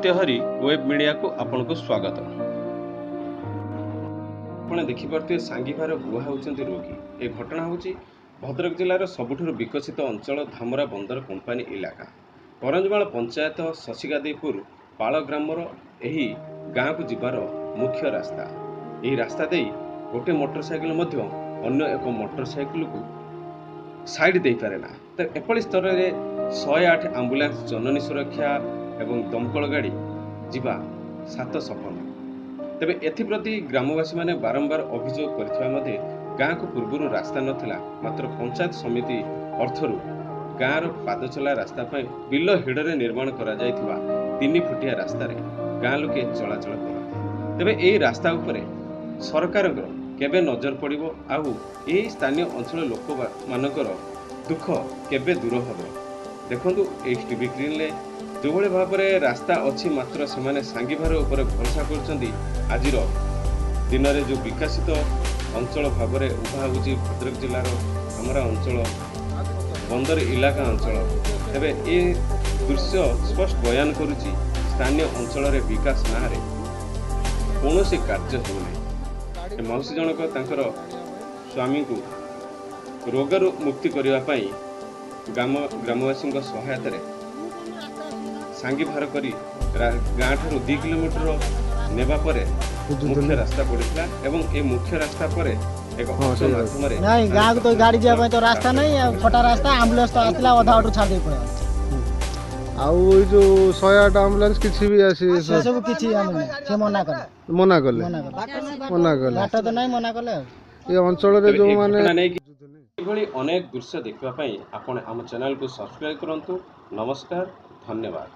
ସତ୍ୟହରି web ମିଡ଼ିଆକୁ ଆପଣଙ୍କୁ ସ୍ୱାଗତ। ଆପଣ ଦେଖିପାରୁଥିବେ, ସାଙ୍ଗିଭାର ବୁହା ହେଉଛନ୍ତି ରୋଗୀ। ଏ ଘଟଣା ହେଉଛି ଭଦ୍ରକ ଜିଲ୍ଲାର ସବୁଠାରୁ ବିକଶିତ ଅଞ୍ଚଳ ଧାମରା ବନ୍ଦର କମ୍ପାନୀ ଇଲାକା, କରଞ୍ଜମାଳ ପଞ୍ଚାୟତ ଶଶିକାଦେଇପୁର ପାଳ ଗ୍ରାମର ଏହି ଗାଁକୁ ଯିବାର ମୁଖ୍ୟ ରାସ୍ତା। ଏହି ରାସ୍ତା ଦେଇ ଗୋଟେ ମୋଟରସାଇକେଲ ମଧ୍ୟ ଅନ୍ୟ ଏକ ମୋଟରସାଇକେଲକୁ ସାଇଡ୍ ଦେଇପାରେ ନା। ତ ଏପରି ସ୍ତରରେ 108 ଆମ୍ବୁଲାନ୍ସ, ଜନନୀ ସୁରକ୍ଷା ଏବଂ ଦମକଳ ଗାଡ଼ି ଯିବା ସାତ ସପନ। ତେବେ ଏଥିପ୍ରତି ଗ୍ରାମବାସୀମାନେ ବାରମ୍ବାର ଅଭିଯୋଗ କରିଥିବା ମଧ୍ୟ ଗାଁକୁ ପୂର୍ବରୁ ରାସ୍ତା ନଥିଲା, ମାତ୍ର ପଞ୍ଚାୟତ ସମିତି ଅର୍ଥରୁ ଗାଁର ପାଦଚଲା ରାସ୍ତା ପାଇଁ ବିଲ ହିଡ଼ରେ ନିର୍ମାଣ କରାଯାଇଥିବା 3 ଫୁଟିଆ ରାସ୍ତାରେ ଗାଁ ଲୋକେ ଚଳାଚଳ କରନ୍ତି। ତେବେ ଏହି ରାସ୍ତା ଉପରେ ସରକାରଙ୍କର କେବେ ନଜର ପଡ଼ିବ ଆଉ ଏହି ସ୍ଥାନୀୟ ଅଞ୍ଚଳ ଲୋକମାନଙ୍କର ଦୁଃଖ କେବେ ଦୂର ହେବ? ଦେଖନ୍ତୁ, ଏଇ ଟିଭି ସ୍କ୍ରିନ୍ରେ ଯେଉଁଭଳି ଭାବରେ ରାସ୍ତା ଅଛି, ମାତ୍ର ସେମାନେ ସାଙ୍ଗିଭାର ଉପରେ ଭରସା କରୁଛନ୍ତି। ଆଜିର ଦିନରେ ଯେଉଁ ବିକଶିତ ଅଞ୍ଚଳ ଭାବରେ ଉଭା ହେଉଛି ଭଦ୍ରକ ଜିଲ୍ଲାର ଧାମରା ଅଞ୍ଚଳ, ବନ୍ଦର ଇଲାକା ଅଞ୍ଚଳ, ତେବେ ଏ ଦୃଶ୍ୟ ସ୍ପଷ୍ଟ ବୟାନ କରୁଛି ସ୍ଥାନୀୟ ଅଞ୍ଚଳରେ ବିକାଶ ନାଁରେ କୌଣସି କାର୍ଯ୍ୟ ହେଉନାହିଁ। ଏ ମାଉସୀ ଜଣକ ତାଙ୍କର ସ୍ୱାମୀଙ୍କୁ ରୋଗରୁ ମୁକ୍ତି କରିବା ପାଇଁ ଗ୍ରାମବାସୀଙ୍କ ସହାୟତାରେ ସାଙ୍ଗି ଭାର କରି ଗାଁଠାରୁ 2 କିଲୋମିଟର ନେବା ପରେ ମୁଖ୍ୟ ରାସ୍ତା ପଡ଼ିଥିଲା ଏବଂ ଏ ମୁଖ୍ୟ ରାସ୍ତା ପରେ ଏକ ଅଟୋ ମାଧ୍ୟମରେ ନାଇଁ, ଗାଁକୁ ତ ଗାଡ଼ି ଯିବା ପାଇଁ ତ ରାସ୍ତା ନାହିଁ ଆଉ ଫଟା ରାସ୍ତା। ଆମ୍ବୁଲାନ୍ସ ତ ଆସିଲା, ଅଧା ବାଟରୁ ଛାଡ଼ି ଦେଇ ପଳେଇଲା। ଆଉ ଏଇ ଯୋଉ 108 ଆମ୍ବୁଲାନ୍ସ କିଛି ବି ଆସି ସେ ସବୁ କିଛି ଆମେ ନାହିଁ, ସେ ମନା କଲେ। ମନା କଲେ? ମନା କଲେ। ମନା କଲେ। ବାଟ ତ ନାହିଁ, ମନା କଲେ। ଆଉ ଏ ଅଞ୍ଚଳରେ ତେବେ ଏହି ଯୋଉମାନେ ଘଟଣା ନେଇକି ଏଭଳି ଅନେକ ଦୃଶ୍ୟ ଦେଖିବା ପାଇଁ ଆପଣ ଆମ ଚ୍ୟାନେଲକୁ ସବସ୍କ୍ରାଇବ୍ କରନ୍ତୁ। ନମସ୍କାର, ଧନ୍ୟବାଦ।